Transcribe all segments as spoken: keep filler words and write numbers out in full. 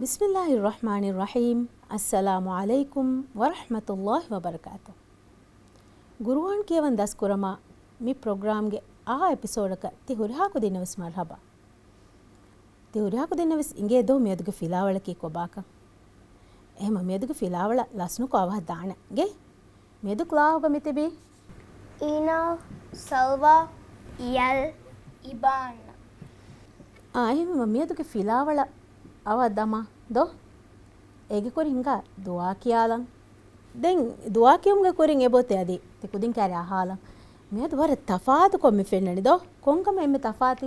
بسم الله الرحمن الرحيم. السلام عليكم ورحمة الله وبركاته. ޤުރުއާން ކިޔަވަން ދަސްކުރަމާ، މި ޕްރޮގްރާމްގެ އާ އެޕިސޯޑަކަށް ތި ހުރިހާ ކުދިންނަށް ވެސް މަރްޙަބާ. ތި ހުރިހާ ކުދިންނަށް ވެސް އިނގޭ ދޯ މިއަދުގެ ފިލާވަޅަކީ ކޮބާކަން. އެހެމަ މިއަދުގެ ފިލާވަޅަށް ލަސްނުކޮށް އަވަހަށް ދާނަން އިނގޭ. މިއަދު ކްލާހުގަ މިތިބީ އީނާ، ސަލްވާ، އިޔަލް، އިބާން. އާ، އެހެންވީމަ މިއަދުގެ ފިލާވަޅަށް އަވަހަށް ދަމާ ދޯ. އޭގެ ކުރިން ހިނގާ ދުޢާ ކިޔާލަން. ދެން ދުޢާ ކިޔުމުގެ ކުރިން އެބައޮތޭ އަދި ތި ކުދިން ކައިރި އަހާލަން. މިއަދު ވަރަށް ތަފާތުކޮށް މި ފެންނަނީ ދޯ. ކޮންކަމެއް އެންމެ ތަފާތު؟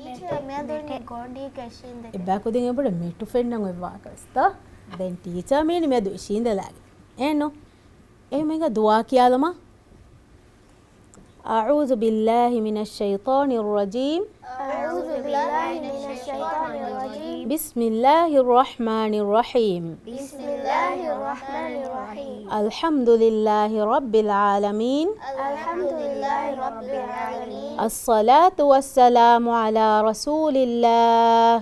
ޓީޗަރ، މިއަދު ގޮނޑީގަ އިށީނދެ. އެއްބައި ކުދިން އެބަހުރި މެޓު ފެންނަން އޮތް ވާކަވެސް ދޯ. ދެން ޓީޗަރ މީނީ މިއަދު އިށީނދެލާގެން. އެއްނު؟ އެހެމަ ހިނގާ ދުޢާ ކިޔާލަމާ. أعوذ بالله من الشيطان الرجيم. أعوذ بالله من الشيطان الرجيم. بسم الله الرحمن الرحيم. بسم الله الرحمن الرحيم. الحمد لله رب العالمين. الحمد لله رب العالمين. الصلاة والسلام على رسول الله.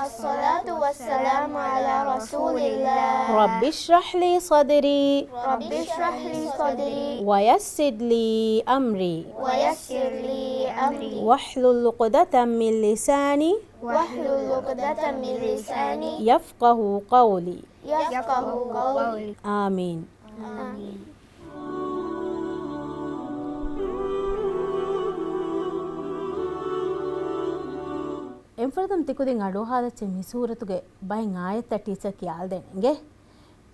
الصلاة والسلام على رسول الله. رب اشرح لي صدري. رب اشرح لي صدري. ويسر لي أمري. ويسر لي أمري. واحلل عقدة من لساني. واحلل عقدة من لساني. يفقه قولي. يفقه قولي. آمين. آمين. އެންފުރަތަމަ ތިކުދިން އަޑުއަހާލައްޗޭ މި ސޫރަތުގެ ބައެއް އާޔަތްތައް ޓީޗަރ ކިޔާލަދޭނެ އިނގޭ.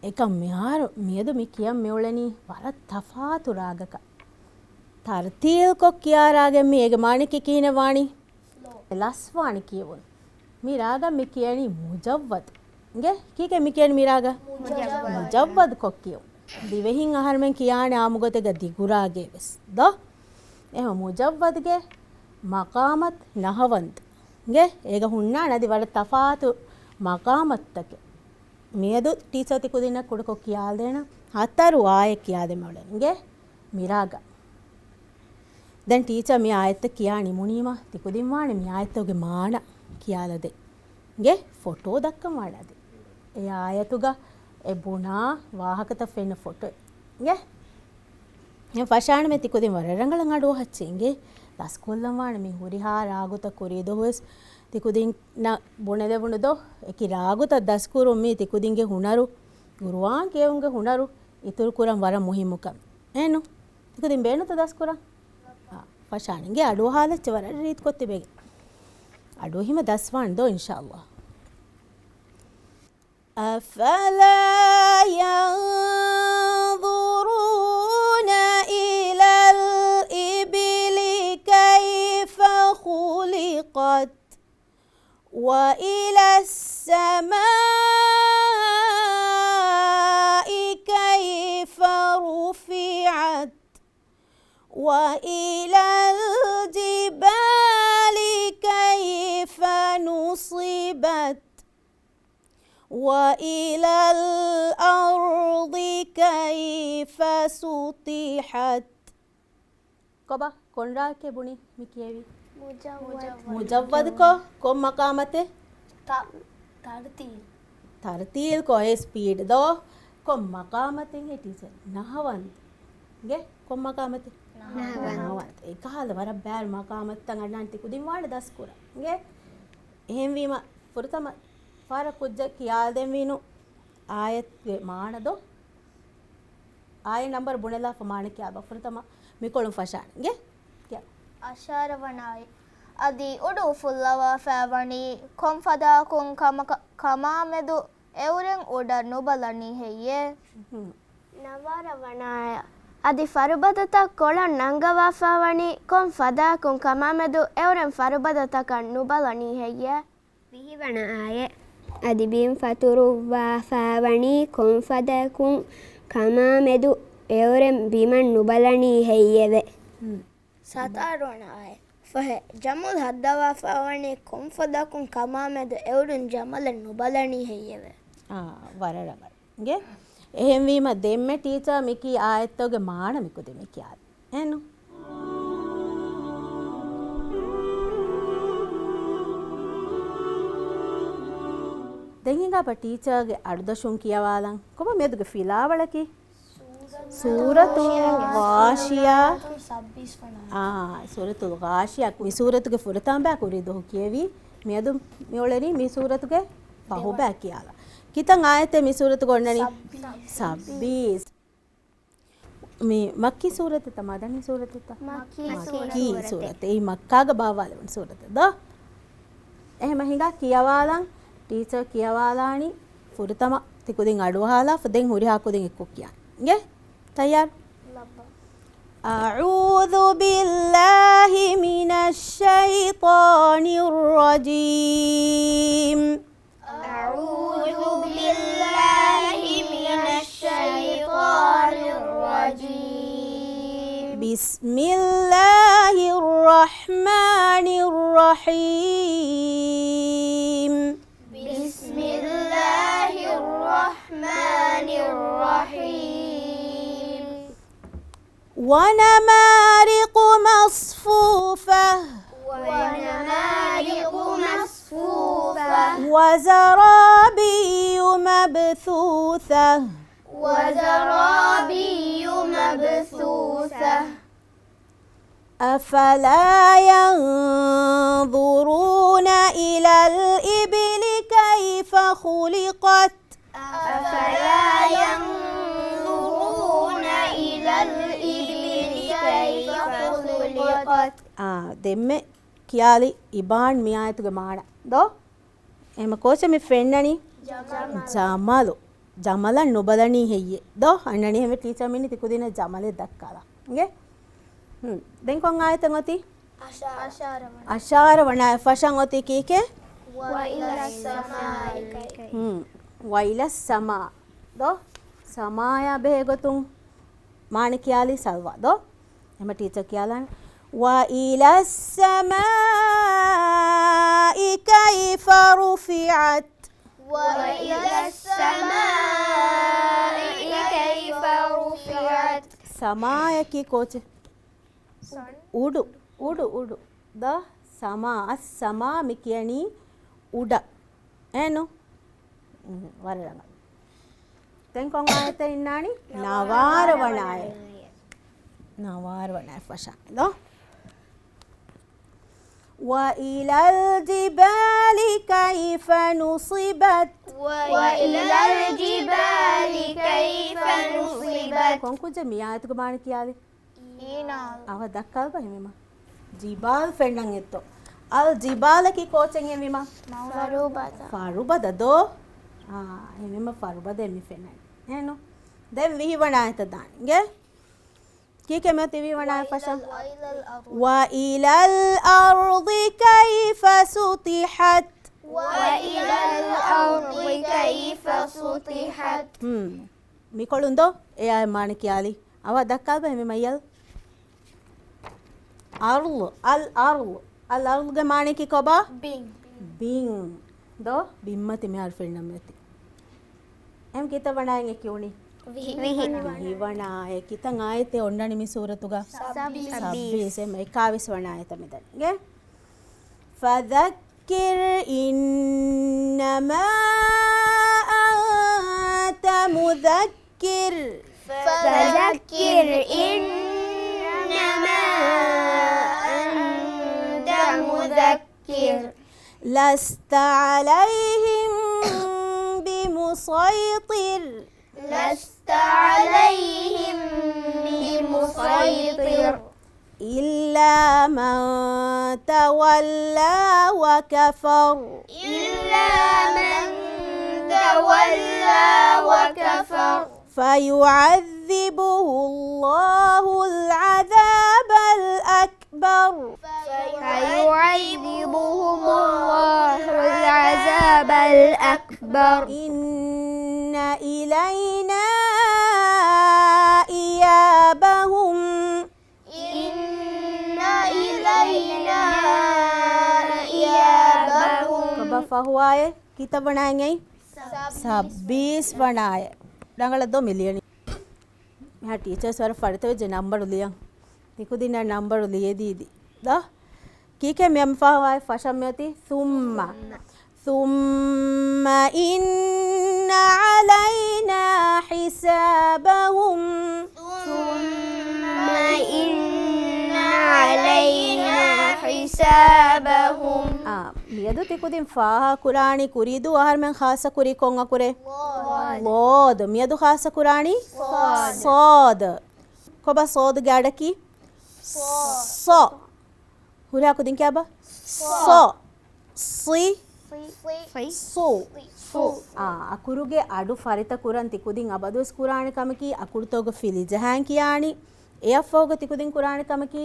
އެކަމް މިހާރު މިއަދު މި ކިޔަން މިއުޅެނީ ވަރަށް ތަފާތު ރާގަކަށް. ތަރްތީލްކޮށް ކިޔާ ރާގެއް މީ. އޭގެ މާނައަކީ ކިހިނެއް ވާނީ؟ ލަސްވާނެ ކިޔެވުން. މި ރާގަށް މި ކިޔަނީ މުޖައްވަދު. އިނގޭ؟ ކީކޭ މި ކިޔަނީ މި ރާގަށް؟ މުޖައްވަދު. މުޖައްވަދުކޮށް ކިޔެވުން. ދިވެހިން އަހަރުމެން ކިޔާނެ އާއްމުގޮތެއްގަ ދިގުރާގޭ ވެސް ދޯ. އެހެން މުޖައްވަދުގެ މަޤާމަތު ނަހަވަންދު. އިނގޭ؟ އޭގަ ހުންނާނެ އަދި ވަރަށް ތަފާތު މަޤާމަތުތަކެއް. މިއަދު ޓީޗަރ ތި ކުދިންނަށް ކުޑަކޮށް ކިޔާލަދޭނަން. ހަތަރު އާޔަތް ކިޔާދެން އުޅެން. އިނގޭ؟ މި ރާގަށް. ދެން ޓީޗަރ މި އާޔަތްތައް ކިޔާ ނިމުނީމަ ތި ކުދިން ވާނެ މި އާޔަތްތަކުގެ މާނަ ކިޔާލަދޭން. އިނގޭ؟ ފޮޓޯ ދައްކަން ވާނެ އަދި. އެ އާޔަތުގަ އެ ބުނާ ވާހަކަތައް ފެންނަ ފޮޓޯ. އިނގޭ؟ އެ ފަށާނަމޭ ތި ކުދިން ވަރަށް ރަނގަޅަށް އަޑުއަހައްޗޭ އިނގޭ. ލަސްކޮށްލަން ވާނެ މި ހުރިހާ ރާގުތައް ކުރީ ދުވަހުވެސް ތި ކުދިންނަށް ބުނެލެވުނު ދޯ. އެކި ރާގުތައް ދަސްކުރުން މީ ތި ކުދިންގެ ހުނަރު، ޤުރުއާން ކިޔެވުމުގެ ހުނަރު އިތުރު ކުރަން ވަރަށް މުހިއްމު ކަމެއް. އެހެންނު؟ ތި ކުދިން ބޭނުންތަ ދަސްކުރަން؟ އާ، ފަށާނަ އިނގޭ އަޑުއަހާލައްޗޭ ވަރަށް ރީތިކޮށް ތިބެގެން. އަޑުއެހީމަ ދަސްވާނެ ދޯ އިންޝާﷲ. أفلا ينظرون إلى الإبل كيف خلقت وإلى السماء كيف رفعت وإلى الجبال كيف نصبت وإلى الأرض كيف سطحت. ކޮބާ ކޮން ރާގެއް ބުނީ މި ކިޔެވީ؟ މުޖައްވަދު. މުޖައްވަދުކޮށް ކޮން މަޤާމަތެއް؟ ތަ-، ތަރްތީލް. ތަރްތީލްކޮށް އެ ސްޕީޑް ދޯ. ކޮން މަޤާމަތެއް ހޭ ޓީޗަރ؟ ނަހަވަންދު. އިނގޭ؟ ކޮން މަޤާމަތެއް؟ ނަހަވަންދު. ނަހަވަންދު. އެކަހަލަ ވަރަށް ބައިވަރު މަޤާމަތުތައް އަންނާނެ ތި ކުދިން ވާނެ ދަސްކުރަން. އިނގޭ؟ އެހެންވީމަ ފުރަތަމަ ފަހަރަށް ކުއްޖަށް ކިޔާދެންވީނު އާޔަތުގެ މާނަ ދޯ. އާޔަތް ނަމްބަރު ބުނެލާފަ މާނަ ކިޔާބަ. ފުރަތަމަ މިކޮޅުން ފަށާނަން. އިނގޭ؟ ކިޔާ. އަށާރަ ވަނަ އާޔަތް. އަދި އުޑު އުފުއްލަވާފައިވަނީ ކޮންފަދައަކުން ކަމަކަ-، ކަމާމެދު އެއުރެން އުޑަށް ނުބަލަނީ ހެއްޔޭ؟ ހުން. ނަވާރަ ވަނަ އާޔަތް. އަދި ފަރުބަދަތައް ކޮޅަށް ނަންގަވާފައިވަނީ ކޮން ފަދައަކުން ކަމާމެދު އެއުރެން ފަރުބަދަތަކަށް ނުބަލަނީ ހެއްޔޭ؟ ވިހި ވަނަ އާޔަތް. އަދި ބިން ފަތުރުއްވާފައިވަނީ ކޮންފަދައަކުން ކަމާމެދު އެއުރެން ބިމަށް ނުބަލަނީ ހެއްޔެވެ؟ ހުން. ސަތާރަ ވަނަ އާޔަތް. ފަހެ، ޖަމަލް ހައްދަވާފައިވަނީ ކޮންފަދައަކުން ކަމާމެދު އެއުރެން ޖަމަލެއް ނުބަލަނީ ހެއްޔެވެ؟ އާ، ވަރަށް ރަނގަޅު. އިނގޭ؟ އެހެންވީމަ ދެންމެ ޓީޗަރ މިކީ އާޔަތުގެ މާނަ މިކުދިން މި ކިޔާލި. އެހެންނު؟ ދެން ހިނގާބަ ޓީޗަރގެ އަޑުދަށުން ކިޔަވާލަން. ކޮބާ މިއަދުގެ ފިލާވަޅަކީ؟ ސޫރަތުލް ޣާޝިޔާ. ސައްބީސް ވަނަ. އާ، ސޫރަތުލް ޣާޝިޔާ. މި ސޫރަތުގެ ފުރަތަމަ ބައި ކުރީ ދުވަހު ކިޔެވީ. މިއަދު މިއުޅެނީ މި ސޫރަތުގެ ފަހު ބައި ކިޔާލަ. ކިތައް އާޔަތެއް މި ސޫރަތުގަ އޮންނަނީ؟ ސައްބީސް. ސައްބީސް. މި މައްކީ ސޫރަތެއްތަ މަދަނީ ސޫރަތެއްތަ؟ މައްކީ މައްކީ ސޫރަތެއް. ސޫރަތެއް. އެއީ މައްކާގަ ބާވާލެވުނު ސޫރަތެއް ދޯ؟ އެހެމަ ހިނގާ ކިޔަވާލަން، ޓީޗަރ ކިޔަވާލާނީ ފުރަތަމަ ތިކުދިން އަޑުއަހާލާފަ ދެން ހުރިހާ ކުދިން އެއްކޮށް ކިޔާން. އިނގޭ؟ ތައްޔާރު؟ ލައްބަ. أعوذ بالله من الشيطان الرجيم. أعوذ بالله من الشيطان الرجيم. بسم الله الرحمن الرحيم. بسم الله الرحمن الرحيم. ونمارق مصفوفة. ونمارق مصفوفة. وزرابي مبثوثة. وزرابي مبثوثة. أفلا ينظرون إلى الإبل كيف خلقت. أفلا ينظرون إلى الإبل كيف خلقت. އާ، ދެންމެ ކިޔާލި އިބާން މި އާޔަތުގެ މާނަ ދޯ؟ އެހެމަ ކޯޗެއް މި ފެންނަނީ؟ ޖަމަލު. ޖަމަލު. ޖަމަލަށް ނުބަލަނީ ހެއްޔޭ؟ ދޯ؟ އަންނަނީ އެހެމަ ޓީޗަރ މިން ތިކުދިންނަށް ޖަމަލެއް ދައްކާލާ. އިނގޭ؟ ހުން. ދެން ކޮން އާޔަތެއް އޮތީ؟ އަށާރަ ވަނަ. އަށާރަ ވަނަ އެއް ފަށަން އޮތީ ކީކޭ؟ وإلى السماء كيف. ހުން. وإلى السماء. ދޯ؟ ސަމާޔާ ބެހޭ ގޮތުން މާނަ ކިޔާލީ ސަލްވާ ދޯ؟ އެހެމަ ޓީޗަރ ކިޔާލާނެ. وإلى السماء كيف رفعت. وإلى السماء كيف رفعت. ސަމާޔަކީ ކޯޗެއް؟ އުޑު، އުޑު، އުޑު. ދޯ؟ ސަމާ، އައްސަމާ މި ކިޔަނީ އުޑަށް. އޭނު؟ ވަރަށް ރަނގަޅު. ދެން ކޮން އާޔަތެއް އިންނާނީ؟ ނަވާރަ ވަނަ އާޔަތް. ނަވާރަ ވަނަ އާޔަތް ފަށާ ދޯ؟ وإلى الجبال كيف نصبت. وإلى الجبال كيف نصبت. ކޮން ކުއްޖެއް މި އާޔަތުގެ މާނަ ކިޔާލި؟ އަވަ ދައްކާލަބަ ހެމިމަ. ޖިބާލް ފެންނަން އެއްތޯ. އަލް ޖިބާލަކީ ކޯޗެއް ހެމިމަ؟ ފަރުބަދަ. ފަރުބަދަ ދޯ؟ އާ، ހެމިމަ ފަރުބަދަ މި ފެންނަން. އޭނު؟ ދެން ވިހި ވަނަ އާޔަތަށް ދާން. އިނގޭ؟ ކީކޭ މިއޮތީ ވިހި ވަނަ އާޔަތް ފަށަން؟ وإلى الأرض كيف سطحت. وإلى الأرض كيف سطحت. ހުން. މިކޮޅުން ދޯ؟ އެ އާޔަތް މާނަ ކިޔާލި. އަވަ ދައްކާލަބަ ހެމި މައްޔަލް. އަރްޟު، އަލް އަރްޟު. އަލް އަރްޟުގެ މާނައަކީ ކޮބާ؟ ބިން. ބިން. ދޯ؟ ބިންމަތި މިހާރު ފެންނަން މިއޮތީ. އެހެން ކިތައް ވަނަ އާޔަތް ކިޔުނީ؟ ވިހި. ވިހި. ވިހި ވަނަ އާޔަތް. ކިތައް އާޔަތެއް އޮންނަނީ މި ސޫރަތުގަ؟ ސައްބީސް. ސައްބީސް. އެހެން އެކާވީސް ވަނަ އާޔަތަށް މިދަނީ. އިނގޭ؟ فذكر إنما أنت مذكر. فذكر إنما أنت مذكر. لست عليهم بمسيطر. لست عليهم بمسيطر. إلا من تولى وكفر. إلا من تولى وكفر. فيعذبه الله العذاب الأكبر. فيعذبهم الله العذاب الأكبر. إن إلينا إيابهم. إن إلينا إيابهم. ކޮބާ ފަހު އާޔަތް؟ ކިތައް ވަނަ އާޔަތް؟ ސައްބީސް ވަނަ އާޔަތް. ރަނގަޅަށް ދޯ މި ލިޔަނީ؟ މިހާ ޓީޗަރސް ވަރަށް ފަރިތަވެއްޖެ ނަންބަރު ލިޔަން. ތިކުދިންނަށް ނަންބަރު ލިޔެދީދީ. ދޯ؟ ކީކޭ މި އަން ފަހު އާޔަތް ފަށަން މިއޮތީ؟ ثم. ثم إن علينا حسابهم. ثم إن علينا حسابهم. އާ، މިއަދު ތިކުދިން ފާހަގަކުރާނީ ކުރީ ދޫ އަހަރުމެން ޚާއްޞަކުރީ ކޮން އަކުރެއް؟ ޟާދު. ޟާދު. މިއަދު ޚާއްޞަކުރާނީ؟ ޞާދު. ޞާދު. ކޮބާ ޞާދުގެ އަޑަކީ؟ ޞަ. ހުރިހާ ކުދިން ކިޔާބަ؟ ޞަ. ޞި. ޞު. އާ، އަކުރުގެ އަޑު ފަރިތަ ކުރަން ތިކުދިން އަބަދުވެސް ކުރާނެ ކަމަކީ، އަކުރުތަކުގެ ފިލި ޖަހާން ކިޔާނީ. އެއަށްފަހުގަ ތިކުދިން ކުރާނެ ކަމަކީ،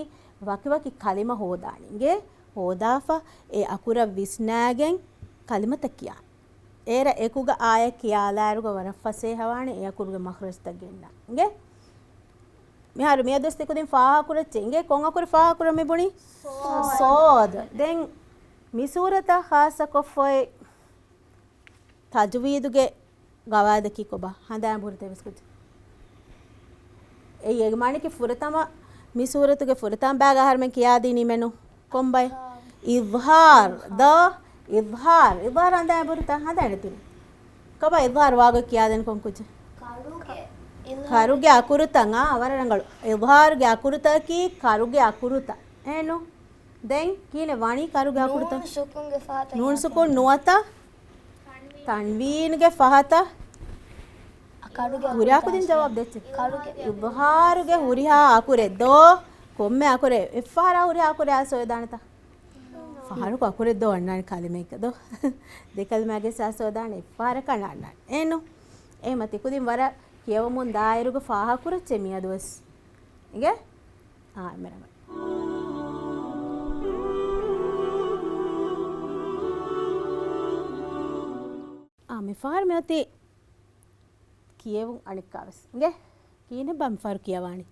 ވަކިވަކި ކަލިމަ ހޯދާނީ. އިނގޭ؟ ހޯދާފަ އެ އަކުރަށް ވިސްނާގެން ކަލިމަތައް ކިޔާން. އޭރަށް އެކުގަ އާޔަށް ކިޔާލާއިރުގަ ވަރަށް ފަސޭހަވާނެ އެ އަކުރުގެ މަޚްރަޖުތައް ގެންނަން. އިނގޭ؟ މިހާރު މިއަދުވެސް ތިކުދިން ފާހަގަކުރައްޗޭ. އިނގޭ ކޮން އަކުރެއް ފާހަގަކުރަން މި ބުނީ؟ ޞާދު. ޞާދު. ދެން މި ސޫރަތަށް ޚާއްޞަކޮށްފައި ތަޖުވީދުގެ ގަވާއިދަކީ ކޮބާ؟ ހަނދާން ބުރިތަ ވެސް ކުއްޖެ. އެއީ އޭގެ މާނައަކީ ފުރަތަމަ، މި ސޫރަތުގެ ފުރަތަމަ ބައިގަ އަހަރުމެން ކިޔާދިނީ މެނު ކޮންބައެއް؟ އިޒްހާރު. ދޯ؟ އިޒްހާރު. އިޒްހާރު ހަނދާން ބުރިތަ؟ ހަނދާން އެތުނި. ކޮބާ އިޒްހާރު ވާގޮތް ކިޔާދޭން ކޮން ކުއްޖެއް؟ ކަރުގެ އަކުރުތައް. އާ، ވަރަށް ރަނގަޅު. އިޒްހާރުގެ އަކުރުތަކީ ކަރުގެ އަކުރުތައް. އެހެންނު؟ ދެން ކިހިނެއް ވާނީ ކަރުގެ އަކުރުތައް؟ ނޫން ސުކުންގެ ފަހަތަށް ނޫން ސުކުން ނުވަތަ؟ ތަންވީންގެ ފަހަތަށް؟ ކަރުގެ ހުރިހާ ކުދިން ޖަވާބު ދެއްޗެ. ކަރުގެ. އިޒްހާރުގެ ހުރިހާ އަކުރެއް ދޯ؟ ކޮންމެ އަކުރެއް؟ އެއްފަހަރާ ހުރިހާ އަކުރެއް އައިސް އޮވެދާނެތަ؟ ފަހަރަކު އަކުރެއް ދޯ އަންނާނެ ކަލިމައެއްގަ ދޯ؟ ދެ ކަލިމާގެ ސާސް އޮވެދާނެ އެއްފަހަރަކަށް އަންނާނެ. އެހެންނު؟ އެހެމަ ތިކުދިން ވަރަށް ކިޔަވަމުން ދާއިރުގަ ފާހަގަކުރައްޗޭ މިއަދުވެސް. އިނގޭ؟ އާ، އެންމެ ރަނގަޅު. އާ، މިފަހަރު މިއޮތީ ކިޔެވުން އަނެއްކާވެސް. އިނގޭ؟ ކިހިނެއްބާ މިފަހަރު ކިޔަވާނީ؟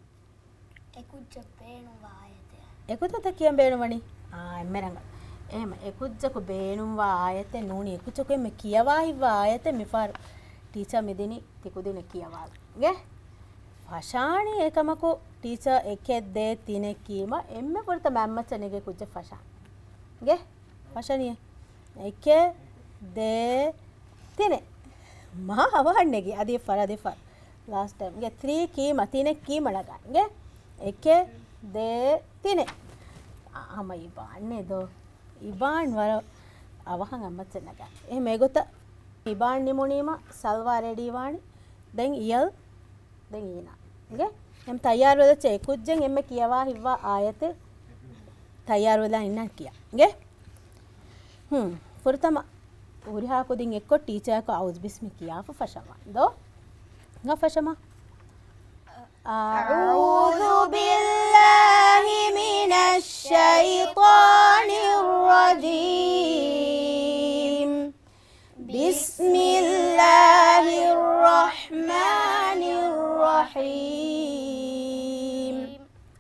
އެކުއްޖަކު ބޭނުންވާ އާޔަތެއް. އެކުއްޖަކު ކިޔަން ބޭނުންވަނީ؟ އާ، އެންމެ ރަނގަޅު. އެހެމަ އެކުއްޖަކު ބޭނުންވާ އާޔަތެއް ނޫނީ، އެކުއްޖަކު އެންމެ ކިޔަވާ ހިތްވާ އާޔަތެއް މިފަހަރު ޓީޗަރ މިދިނީ ތިކުދިންނަށް ކިޔަވާލަން. އިނގޭ؟ ފަށާނީ އެކަމަކު ޓީޗަރ އެކެއް ދޭއް ތިނެއް ކީމަ އެންމެ ފުރަތަމަ މައްޗަށް ނެގޭ ކުއްޖެއް ފަށާނީ. އިނގޭ؟ ފަށަނީ. އެކެއް، ދޭއް، ތިނެއް. މާ އަވަހަށް ނެގި. އަދި ފަރަ، އަދި ފަރަ. ލާސްޓް ޓައިމް. އިނގޭ ތްރީ ކީމަ، ތިނެއް ކީމަ ނަގާ. އިނގޭ؟ އެކެއް، ދޭއް، ތިނެއް. އާ، ހަމަ އިބާން ނޭ ދޯ. އިބާން ވަރަށް އަވަހަށް އަތްމައްޗަށް ނަގާ. އެހެމަ އެގޮތަށް އިބާން ނިމުނީމަ ސަލްވާ ރެޑީ ވާނީ. ދެން އިޔަލް، ދެން އީނާ. އިނގޭ؟ އެހެމަ ތައްޔާރުވެލައްޗޭ އެކުއްޖެން އެންމެ ކިޔަވާ ހިތްވާ އާޔަތެއް ތައްޔާރުވެލާ އިންނަން ކިޔާ. އިނގޭ؟ ހުން. ފުރަތަމަ ހުރިހާ ކުދިން އެއްކޮށް ޓީޗަރަކު އައުޒު ބިސްމި ކިޔާފަ ފަށަމާ. ދޯ؟ އިނގޭ ފަށަމާ. أعوذ بالله من الشيطان الرجيم. بسم الله الرحمن الرحيم.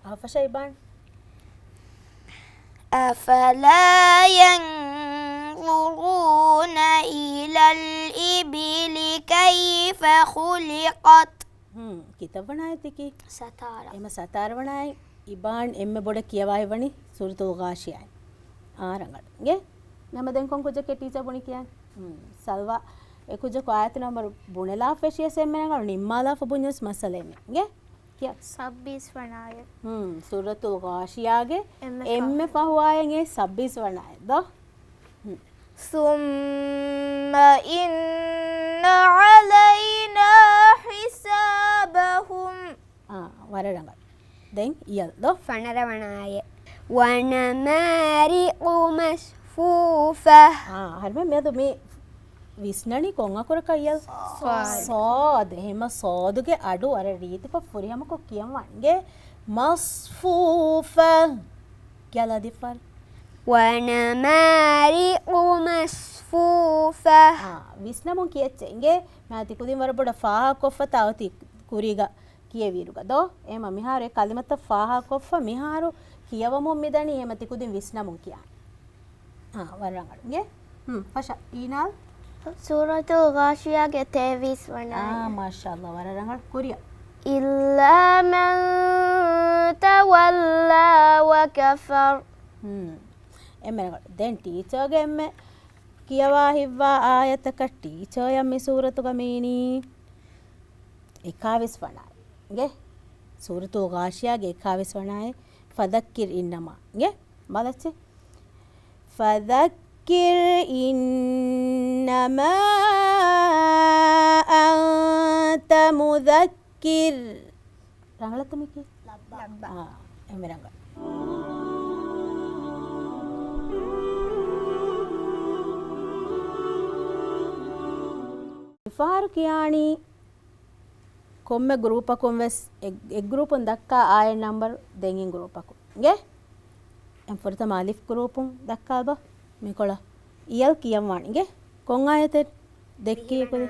އާ، ފަށަ އިބާން. أفلا ينظرون إلى الإبل كيف خلقت. ހުން، ކިތައް ވަނާއެއް ތިކީ؟ ސަތާރަ. އެހެމަ ސަތާރަ ވަނާއެއް އިބާން އެންމެ ބޮޑަށް ކިޔަވާ ހިތްވަނީ ސޫރަތުލް ޣާޝިޔާ. އާ، ރަނގަޅު. އިނގޭ؟ ނަމަ ދެން ކޮން ކުއްޖެއް ޓީޗަރ ބުނި ކިޔާން؟ ހުން، ސަލްވާ އެ ކުއްޖަކު އާޔަތު ނަމްބަރު ބުނެލާފަ ފެށިޔަސް އެންމެ ރަނގަޅު ނިންމާލާފަ ބުންޏަސް މައްސަލައެއް ނެތް. އިނގޭ؟ ކިޔާ. ސައްބީސް ވަނާއެއް. ހުން، ސޫރަތުލް ޣާޝިޔާގެ އެންމެ ފަހު. އެންމެ ފަހު އާޔަތް އެ ސައްބީސް ވަނާއެއް ދޯ؟ ހުން. ثم إن علينا حسابهم. އާ، ވަރަށް ރަނގަޅު. ދެން އިޔަލް ދޯ؟ ފަނަރަ ވަނާއެއް. ونمارق مصفوفة. އާ، އަހަރުމެން މިއަދު މި ވިސްނަނީ ކޮން އަކުރަކަށް އިޔަލް؟ ޞާދު. ޞާދު. އެހެމަ ޞާދުގެ އަޑު ވަރަށް ރީތިކޮށް ފުރިހަމަކޮށް ކިޔަން ވާނެ. މަޞްފޫފަ. ކިޔާލާ ދިފާރ. ونمارق مصفوفة. އާ، ވިސްނަމުން ކިޔައްޗޭ. އިނގޭ، މާތި ކުދިން ވަރަށް ބޮޑަށް ފާހަގަކޮށްފަ ތާ އޮތީ ކުރީގަ ކިޔެވިއިރުގަ ދޯ؟ އެހެމަ މިހާރު އެ ކަލިމަތައް ފާހަގަކޮށްފަ މިހާރު ކިޔަވަމުން މިދަނީ. އެހެމަ ތިކުދިން ވިސްނަމުން ކިޔާނެ. އާ، ވަރަށް ރަނގަޅު. އިނގޭ؟ ހުން، ފަށަ. އީނާލް؟ ސޫރަތުލް ޣާޝިޔާގެ ތޭވީސް ވަނަ އާ، އާޔަތް. މާޝާﷲ، ވަރަށް ރަނގަޅު. ކުރިއަށް. إلا من تولى وكفر. ހުން. އެންމެ ރަނގަޅު. ދެން ޓީޗަރގެ އެންމެ ކިޔަވާ ހިތްވާ އާޔަތަކަށް ޓީޗަރ އަށް މި ސޫރަތުގަ މީނީ އެކާވީސް ވަނައެއް. އިނގޭ؟ ސޫރަތުލް ޣާޝިޔާގެ އެކާވީސް ވަނައެއް. ފަޛައްކިރް އިންނަމާ. އިނގޭ؟ ބަލައްޗޭ. فذكر إنما أنت مذكر. ރަނގަޅަށްތަ މިކީ؟ ލައްބަ. އާ، އެންމެ ރަނގަޅު. މިފަހަރު ކިޔާނީ ކޮންމެ ގްރޫޕަކުން ވެސް އެއް، އެއް ގްރޫޕުން ދައްކާ އާޔަތް ނަމްބަރު ދެން އިން ގްރޫޕަކުން. އިނގޭ؟ އެން ފުރަތަމަ އަލިފް ގްރޫޕުން ދައްކާލަބަ. މިކޮޅަށް އިޔަލް ކިޔަން ވާނެ. އިނގޭ؟ ކޮން އާޔަތެއް ދެއްކީ ކުދި؟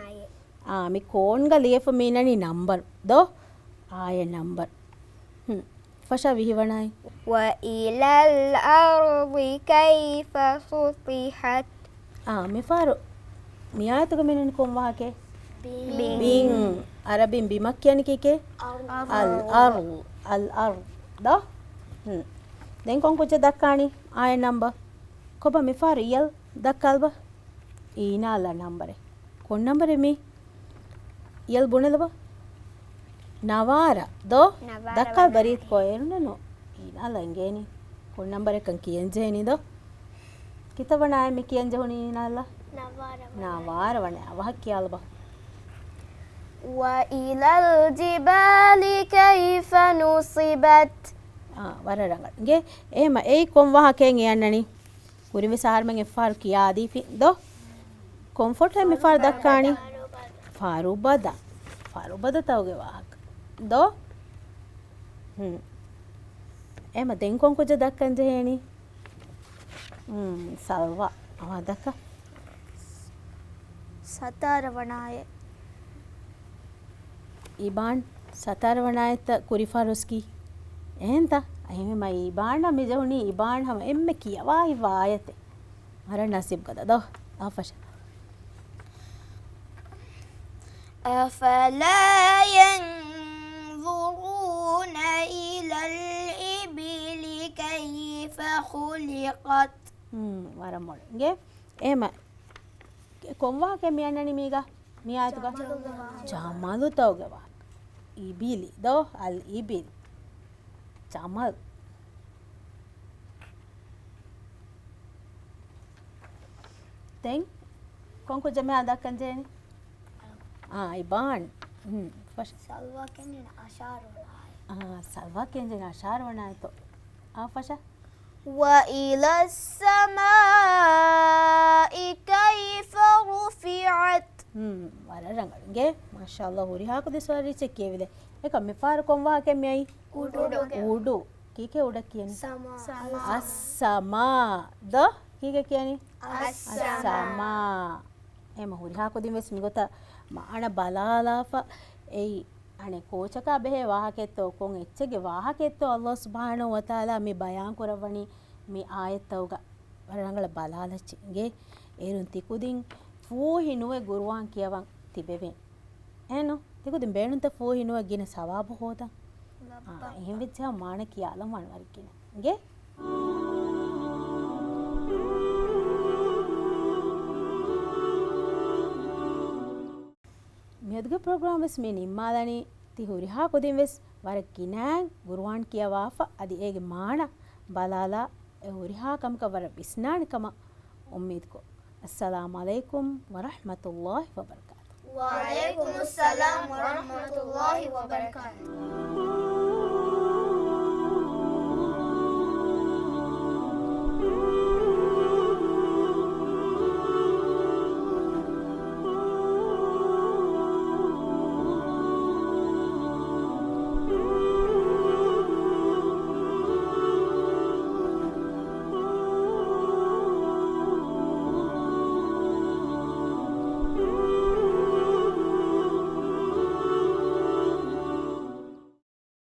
އާ، މި ކޯންގަ ލިޔެފަ މީނަނީ ނަމްބަރު ދޯ؟ އާޔަތް ނަމްބަރު. ހުން. ފަށާ ވިހި ވަނައި. وإلى الأرض كيف سطحت. އާ، މިފަހަރު މި އާޔަތުގަ މިނުން ކޮން ވާހަކައެއް؟ ބިން. ބިން. އަރަބިން ބިމަށް ކިޔަނީ ކީކޭ؟ އަލް އަރް. އަލް އަރް. އަލް އަރް. ދޯ؟ ހުން. ދެން ކޮން ކުއްޖެއް ދައްކާނީ؟ އާޔަތް ނަމްބަރު. ކޮބާ މިފަހަރު އިޔަލް ދައްކާލަބަ. އީނާލް ނަމްބަރެއް. ކޮން ނަމްބަރެއް މީ؟ އިޔަލް ބުނެލަބަ. ނަވާރަ ދޯ؟ ނަވާރަ ދައްކާލަބަ ވަނަ. ރީތި ކޮއެއް ނޫން. އީނާލް އެނގޭނީ. ކޮން ނަމްބަރެއްކަން ކިޔަން ޖެހެނީ ދޯ؟ ކިތައް ވަނައެއް މި ކިޔަން ޖެހުނީ އީނާލް؟ ނަވާރަ ވަނަ. ނަވާރަ ވަނަ. އަވަހަށް ކިޔާލަބަ. وإلى الجبال كيف نصبت. އާ، ވަރަށް ރަނގަޅު. އިނގޭ، އެހެމަ އެއީ ކޮން ވާހަކައެއް އަންނަނީ؟ ކުރިންވެސް އަހަރުމެން އެއްފަހަރު ކިޔާދީފިން ދޯ؟ ކޮން ފޮޓޯއެއް މިފަހަރު ދައްކާނީ؟ ފަރުބަދަ. ފަރުބަދަތަކުގެ ވާހަކަ ދޯ؟ ހުން. އެހެމަ ދެން ކޮން ކުއްޖެއް ދައްކަން ޖެހޭނީ؟ ހުން، ސަލްވާ. އާ، ދައްކާ. ސަތާރަ ވަނައެއް. އިބާން ސަތާރަ ވަނައެއްތަ ކުރިން ފަހަރު ވެސް ކީ؟ އެހެންތަ؟ އެހެންވީމަ އިބާން މި ޖެހުނީ އިބާން ހަމަ އެންމެ ކިޔަވާ ހިތްވާ އާޔަތެއް. ވަރަށް ނަސީބު ގަދަ ދޯ. އާ، ފަށާ. أفلا ينظرون إلى الإبل كيف خلقت. ހުން، ވަރަށް މޮޅު. އިނގޭ، އެހެމަ ކޮން ވާހަކައެއް މި އަންނަނީ މީގަ؟ މި އާޔަތުގަ؟ ޖަމަލުތަކުގެ ވާހަކަ. ޖަމަލުތަކުގެ ވާހަކަ. އިބިލި ދޯ؟ އަލް އިބިލް. ޖަމަލް. ދެން ކޮން ކުއްޖެއް މިހާރު ދައްކަން ޖެހޭނީ؟ އާ، އިބާން. ހުން، ފަށާ. ސަލްވާ ކެންޖެހޭނީ އަށާރަ ވަނައެއް. އާ، ސަލްވާ ކެންޖެހޭނީ އަށާރަ ވަނައެއްތޯ. އާ، ފަށާ. وإلى السماء كيف رفعت. ހުން، ވަރަށް ރަނގަޅު. އިނގޭ، މާޝާﷲ، ހުރިހާ ކުދިން ސުވާލު ރީތި ކިޔެވިދޭ. އެކަމް މިފަހަރު ކޮން ވާހަކައެއް މިއައީ؟ އުޑު. އުޑު. ކީކޭ އުޑަށް ކިޔަނީ؟ ސަމާ. އައްސަމާ. ދޯ؟ ކީކޭ ކިޔަނީ؟ އައްސަމާ. އައްސަމާ. އެހެމަ ހުރިހާ ކުދިން ވެސް މިގޮތަށް މާނަ ބަލާލާފަ އެއީ އަނެއް ކޯޗަކާ ބެހޭ ވާހަކައެއްތޯ، ކޮން އެއްޗެއްގެ ވާހަކައެއްތޯ ﷲ ސުބްޙާނަހޫ ވަތަޢާލާ މި ބަޔާން ކުރައްވަނީ މި އާޔަތްތަކުގަ. ވަރަށް ރަނގަޅަށް ބަލާލައްޗޭ. އިނގޭ، އޭރުން ތިކުދިން ފޫހި ނުވެ ގުރުއާން ކިޔަވަން ތިބެވޭނެ. އެހެންނު؟ ތިކުދިން ބޭނުންތަ ފޫހި ނުވެ ގިނަ ސަވާބު ހޯދަން؟ އާ، އެހެން ވެއްޖެ މާނަ ކިޔާލަން ވާނެ ވަރަށް ގިނަ. އިނގޭ؟ މިއަދުގެ ޕްރޮގްރާމް ވެސް މި ނިންމާލަނީ. ތި ހުރިހާ ކުދިން ވެސް ވަރަށް ގިނައިން ގުރުއާން ކިޔަވާފަ އަދި އޭގެ މާނަ ބަލާލާ އެ ހުރިހާ ކަމަކަށް ވަރަށް ވިސްނާނެ ކަމަށް އުއްމީދުކޮށް. އައްސަލާމު ޢަލައިކުމް ވަރަޙްމަތުﷲ ވަބަރަކާތުހު. وعليكم السلام ورحمة الله وبركاته.